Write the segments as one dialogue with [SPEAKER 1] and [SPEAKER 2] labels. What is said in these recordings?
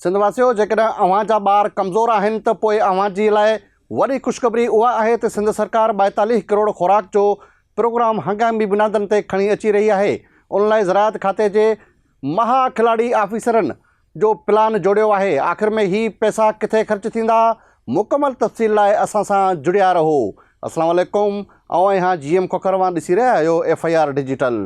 [SPEAKER 1] سنڌ واسيو جيڪڏهن اوهان جا ٻار ڪمزور آهن ته پوء اوهان جي لاء وڏي خوشخبري اها آهي ته سنڌ سرڪار 42 ڪروڙ خوراڪ جو پروگرام هنگامي بنيادن تي کڻي اچي رهي آهي ان لاء زراعت کاتي جي مها کلاڙي آفيسرن جو پلان جوڙيو آهي آخر ۾ هي پئسا ڪٿي خرچ ٿيندا مڪمل تفصيل لاء اسان سان جڙيا رهو اسلام عليڪم آئون آهيان جي ايم کوکر اوهان ڏسي رهيا آهيو F I R digital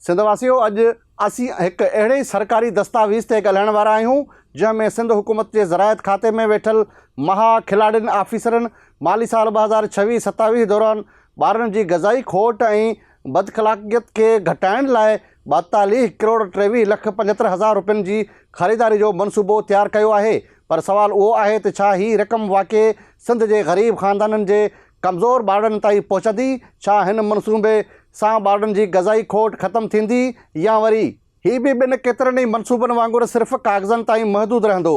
[SPEAKER 1] Sindh واسيو اڄ اسين هڪ اهڙي سرڪاري دستاويز تي ڳالهائڻ وارا آهيون، جنهن ۾ سنڌ حڪومت جي زراعت کاتي ۾ ويٺل مها کلاڙين آفيسرن مالي سال 2026 27 دوران ٻارن جي غذائي کوٽ ۽ بداخلاقيت کي گهٽائڻ لاء 42 ڪروڙ 23 لک 75 هزار روپين جي خريداري جو منصوبو تيار ڪيو آهي پر سوال اهو آهي ته ڇا هي رقم واقعي سنڌ جي غريب خاندانن جي ڪمزور ٻارڙن تائين پهچندي؟ ڇا هن منصوبي سان ٻارڙن جي غذائي کوٽ ختم ٿيندي يا وري هي به ٻين ڪيترن ئي منصوبن وانگر صرف ڪاغذن تائين محدود رهندو؟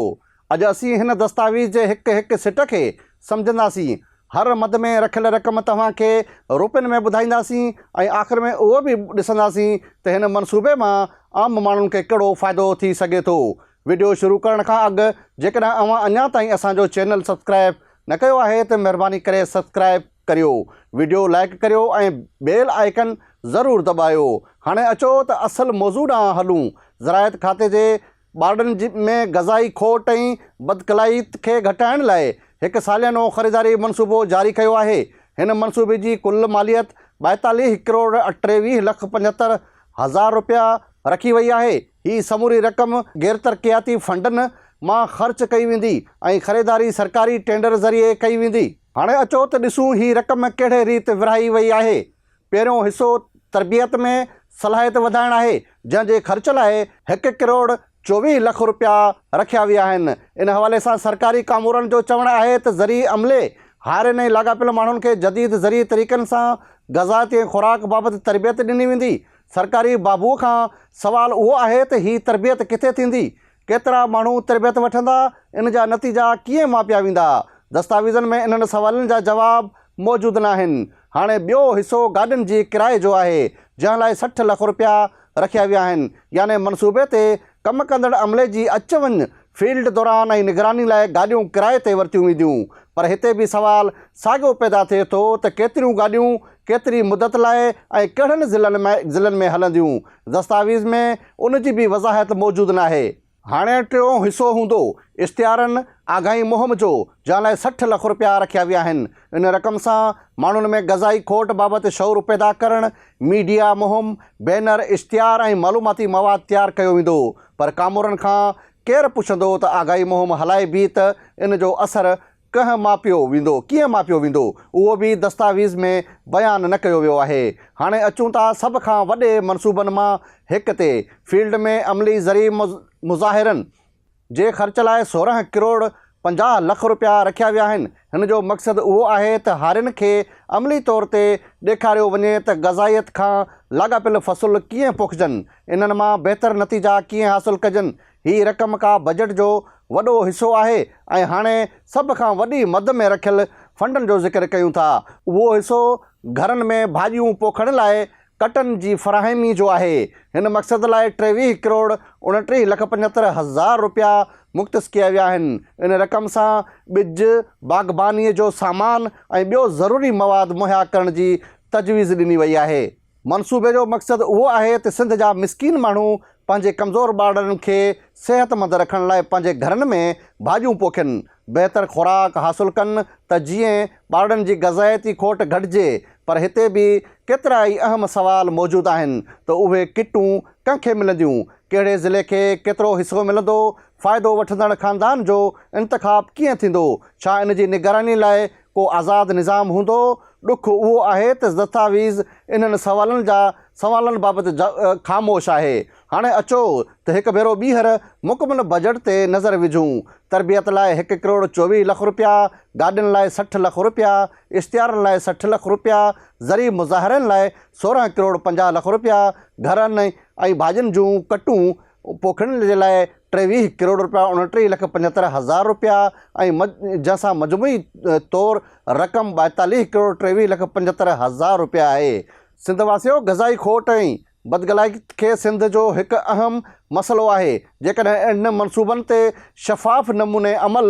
[SPEAKER 1] اڄ اسين هن دستاويز جي هڪ هڪ سٽ کي سمجهنداسين، هر مد ۾ رکيل رقم توهان کي روپين ۾ ٻڌائينداسين ۽ آخر ۾ اهو به ڏسنداسين ته هن منصوبي مان عام ماڻهن کي ڪهڙو فائدو ٿي سگهي ٿو. وڊيو شروع ڪرڻ کان اڳ جيڪڏهن اوهان اڃا تائين اسان جو چينل سبسڪرائب نه ڪيو آهي ته مهرباني ڪري سبسڪرائب ڪريو وڊيو لائيڪ ڪريو ۽ بيل آئيڪن ضرور دٻايو هاڻي اچو ته اصل موضوع ڏانهن هلون زراعت کاتي جي ٻارڙن ۾ غذائي کوٽ ۽ بدڪلائيت کي گهٽائڻ لاء هڪ ساليانو خريداري منصوبو جاري ڪيو آهي هن منصوبي جي ڪل ماليت 42 ڪروڙ 23 لک 75 هزار رپيا رکي وئي آهي. هي سموري رقم غيرترقياتي فنڊن مان خرچ ڪئي ويندي ۽ خريداري سرڪاري ٽينڊر ذريعي ڪئي ويندي. هاڻي اچو ته ڏسون هي رقم ڪهڙي ريت ورهائي وئي آهي. پهريون حصو تربيت ۾ صلاحيت وڌائڻ آهي، جنهن جي خرچ لاء هڪ ڪروڙ 24 لک رپيا رکيا ويا آهن. ان حوالي سان سرڪاري ڪامورن جو چوڻ آهي ته زرعي عملي، هارين ۽ لاڳاپيل ماڻهن کي جديد زرعي طريقن سان غذائيت ۽ خوراڪ بابت تربيت ڏني ويندي. سرڪاري بابوء کان سوال اهو آهي ته هي تربيت ڪٿي ٿيندي؟ ڪيترا ماڻهو تربيت وٺندا؟ ان جا نتيجا ڪيئن ماپيا ويندا؟ دستاويزن ۾ انهن سوالن جا جواب موجود ناهن. هاڻي ٻيو حصو گاڏين جي ڪرائي جو آهي، جنهن لاء 60 لک رپيا رکيا ويا آهن، يعني منصوبي تي ڪم ڪندڙ عملي جي اچ وڃ، فيلڊ دوران ۽ نگراني لاء گاڏيون ڪرائي تي ورتيون وينديون. پر هتي به سوال ساڳيو پيدا ٿئي ٿو ته ڪيتريون گاڏيون، ڪيتري مدت لاء ۽ ڪهڙن ضلعن ۾ هلنديون؟ دستاويز ۾ ان جي به وضاحت موجود ناهي. هاڻي ٽيون حصو هوندو اشتهارن آگاهي مهم جو، جنهن لاء 60 لک رپيا رکيا ويا آهن. ان رقم سان ماڻهن ۾ غذائي کوٽ بابت شعور پيدا ڪرڻ، ميڊيا مهم، بينر، اشتهار ۽ معلوماتي مواد تيار ڪيو ويندو. پر ڪامورن کان ڪير پڇندو ته آگاهي مهم هلائبي ته ان جو اثر ڪنهن ماپيو ويندو، ڪيئن ماپيو ويندو، اهو به دستاويز ۾ بيان نه ڪيو ويو آهي. هاڻي اچون ٿا سڀ کان وڏي منصوبن مان هڪ تي، فيلڊ ۾ عملي زرعي مظاهرن جي خرچ لاء 16 ڪروڙ 50 لک رپيا رکيا ويا آهن. هن جو مقصد اهو آهي ته هارين کي عملي طور تي ڏيکاريو وڃي ته غذائيت کان لاڳاپيل فصل ڪيئن پوکجن، انهن مان بهتر نتيجا ڪيئن حاصل ڪجن، هي رقم ڪا بجيٽ جو وڏو حصو آهي ۽ هاڻي سڀ کان وڏي مد ۾ رکيل فنڊن جو ذڪر ڪيون ٿا. اهو حصو گهرن ۾ ڀاڄيون پوکڻ لاء ڪٽن جي فراهمي جو آهي. هن مقصد لاء 23 ڪروڙ 29 لک 75 هزار رپيا مختص ڪيا ويا آهن. ان رقم سان ٻج، باغبانيء جو سامان ۽ ٻيو ضروري مواد مهيا ڪرڻ جي تجويز ڏني وئي آهي. منصوبي جو مقصد اهو آهي ته سنڌ جا مسڪين ماڻهو پنهنجي ڪمزور ٻارڙن کي صحتمند رکڻ لاء پنهنجي گهرن ۾ ڀاڄيون پوکين، بهتر خوراڪ حاصل ڪن ته جيئن ٻارڙن جي غذائيتي کوٽ گهٽجي پر هتي به ڪيترائي اهم سوال موجود آهن ته اهي ڪٽون ڪنهن کي ملنديون، ڪهڙي ضلعي کي ڪيترو حصو ملندو، فائدو وٺندڙ خاندان جو انتخاب ڪيئن ٿيندو، ڇا ان جي نگراني لاء ڪو آزاد نظام هوندو؟ ڏک اهو آهي ته دستاويز انهن سوالن جا سوالن بابت خاموش آهي. هاڻي اچو ته هڪ ڀيرو ٻيهر مڪمل بجيٽ تي نظر وجهون. تربيت لاء هڪ ڪروڙ 24 لک رپيا، گاڏين لاء 60 لک رپيا، اشتهارن لاء 60 لک رپيا، زرعي مظاهرين لاء 16 ڪروڙ 50 لک رپيا، گهرن ۽ ڀاڄين جون ڪٽون پوکڻ جي لاء 23 ڪروڙ رپيا 29 لک 75 هزار رپيا ۽ جنهن سان مجموعي طور رقم 42 ڪروڙ 23 لک 75 هزار رپيا آهي. سنڌ واسيو غذائي کوٽ ۽ بدگلائي کي سنڌ جو هڪ اهم مسئلو آهي، جيڪڏهن اهڙن منصوبن تي شفاف نموني عمل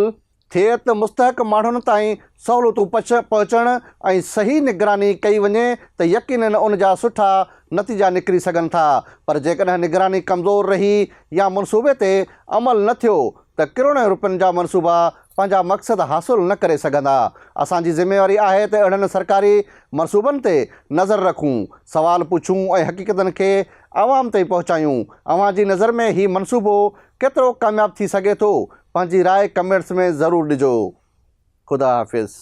[SPEAKER 1] ٿئي ته مستحق ماڻهن تائين سهولتون پهچڻ ۽ صحيح نگراني ڪئي وڃي ته يقينن ان جا سٺا نتيجا نڪري سگهن ٿا پر جيڪڏهن نگراني ڪمزور رهي يا منصوبي تي عمل نه ٿيو ته ڪروڙين روپين جا منصوبا پنهنجا مقصد حاصل نه ڪري سگهندا. اسان جي ذميواري آهي ته اهڙن سرڪاري منصوبن تي نظر رکون، سوال پڇون ۽ حقيقتن کي عوام تائين پهچايون. اوهان جي نظر ۾ هي منصوبو ڪيترو ڪامياب ٿي سگهي ٿو؟ پنهنجي راء ڪمينٽس ۾ ضرور ڏجو. خدا حافظ.